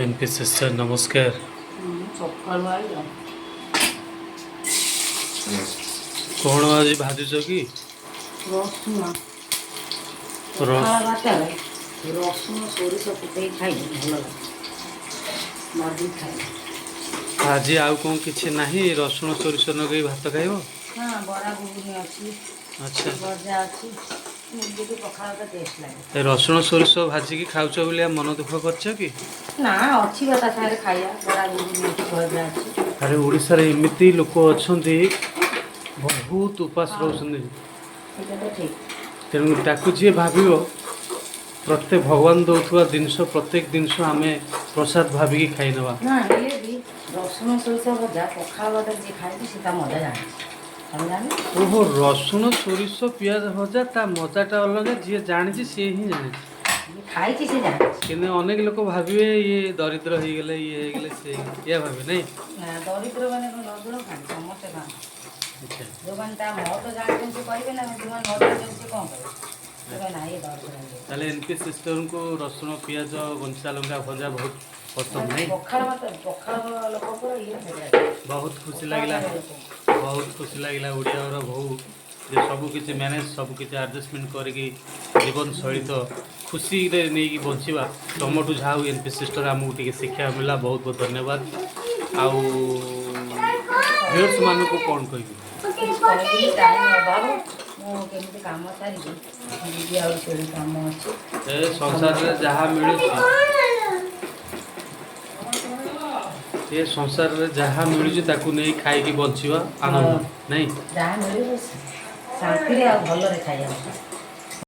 N P sister, ନମସ୍କାର। ସକାଳୁ ଆଇଲ? କ'ଣ ଆଜି ଭାଜୁଛ କି? ରସୁଣ। ପଖାଳ ଭାତରେ ରସୁଣ ସୋରିଷ ପକେଇ ଖାଇଲେ ଭଲ ଲାଗେ, ଭାଜି ଖାଇଲେ। ଆଜି ଆଉ କ'ଣ କିଛି ନାହିଁ, ରସୁଣ ସୋରିଷ ଲଗେଇ ଭାତ ଖାଇବ? ହଁ, ବରା ଘୁଗୁନି ଅଛି। ଭଜା ଅଛି, ନିଜକୁ ପଖାଳ ଭାତ ଟେଷ୍ଟ ଲାଗେ। ଏ ରସୁଣ ସୋରିଷ ଭାଜିକି ଖାଉଛ ବୋଲି ଆଉ ମନ ଦୁଃଖ କରିଛ କି? ନା, ଅଛି ବା ତା ସାଙ୍ଗରେ ଖାଇବା, ବରା ଘୁଗୁନି ଅଛି, ଭଜା ଅଛି। ଆରେ, ଓଡ଼ିଶାରେ ଏମିତି ଲୋକ ଅଛନ୍ତି, ବହୁତ ଉପାସ ରହୁଛନ୍ତି। ସେଇଟା ତ ଠିକ୍। ତେଣୁ ତାକୁ ଯିଏ ଭାବିବ, ପ୍ରତ୍ୟେକ ଭଗବାନ ଦେଉଥିବା ଜିନିଷ, ପ୍ରତ୍ୟେକ ଜିନିଷ ଆମେ ପ୍ରସାଦ ଭାବିକି ଖାଇନେବା। ନା, ହେଲେ ବି ରସୁଣ ସୋରିଷ ଭଜା ପଖାଳ ଭାତରେ ଯିଏ ଖାଇଛି, ସେ ତା ମଜା ଜାଣିଛି। ତମେ ଜାଣିନ? ଓହୋ, ରସୁଣ ସୋରିଷ ପିଆଜ ଭଜା, ତା ମଜାଟା ଅଲଗା। ଯିଏ ଜାଣିଛି, ସିଏ ହିଁ ଜାଣିଛି। ଯିଏ ଖାଇଛି, ସେ ଜାଣିଛି। କିନ୍ତୁ ଅନେକ ଲୋକ ଭାବିବେ, ଇଏ ଦରିଦ୍ର ହେଇଗଲେ, ଇଏ ହେଇଗଲେ, ସେ ଇଏ ଭାବିବେ, ନାଇଁ? ନା, ଦରିଦ୍ର ମାନେ କ'ଣ ଦରିଦ୍ର ଖାଆନ୍ତି? ସମସ୍ତେ ଖାଆନ୍ତି। ଯୋଉମାନେ ତା ମହତ୍ଵ ଜାଣିଛନ୍ତି, ସେ କହିବେ ନା। ଯୋଉମାନେ ନ ଜାଣିଛନ୍ତି, ସେ କ'ଣ କହିବେ? ସେ କହିବେ, ନା, ଇଏ ଦରିଦ୍ର ହେଇଗଲେ। ତାହେଲେ ଏନ୍ ପି ସିଷ୍ଟରଙ୍କୁ ରସୁଣ ପିଆଜ କଞ୍ଚା ଲଙ୍କା ଭଜା ବହୁତ ପସନ୍ଦ, ନାଇଁ? ପଖାଳ ଭାତ, ପଖାଳ ଲୋକଙ୍କର ଇଏ ଫେବରାଇଟ୍। ବହୁତ ଖୁସି ଲାଗିଲା, ବହୁତ ଖୁସି ଲାଗିଲା। ଓଡ଼ିଆର ବୋହୂ ଯେ ସବୁ କିଛି ମ୍ୟାନେଜ୍, ସବୁ କିଛି ଆଡ଼ଜଷ୍ଟମେଣ୍ଟ କରିକି ଜୀବନଶୈଳୀ ତ ଖୁସିରେ ନେଇକି ବଞ୍ଚିବା, ତମଠୁ ଯାହା ହଉ ଏନ୍ ପି ସିଷ୍ଟର ଆମକୁ ଟିକେ ଶିକ୍ଷା ମିଳିଲା। ବହୁତ ବହୁତ ଧନ୍ୟବାଦ। ଆଉ ଭିଉର୍ସମାନଙ୍କୁ କ'ଣ କହିବି? କିଛି କହିବିନି, ଟାଇମ୍ ଅଭାବ। ମୁଁ କେମିତି କାମ ସାରିକି ଯିବି, ଆଉ ସେଠି କାମ ଅଛି। ଏ ସଂସାରରେ ଯାହା ମିଳୁଛି, ଏ ସଂସାରରେ ଯାହା ମିଳୁଛି, ତାକୁ ନେଇ ଖାଇକି ବଞ୍ଚିବା ଆନନ୍ଦ, ନାଇଁ? ଯାହା ମିଳିବ ଶାନ୍ତିରେ ଆଉ ଭଲରେ ଖାଇବା।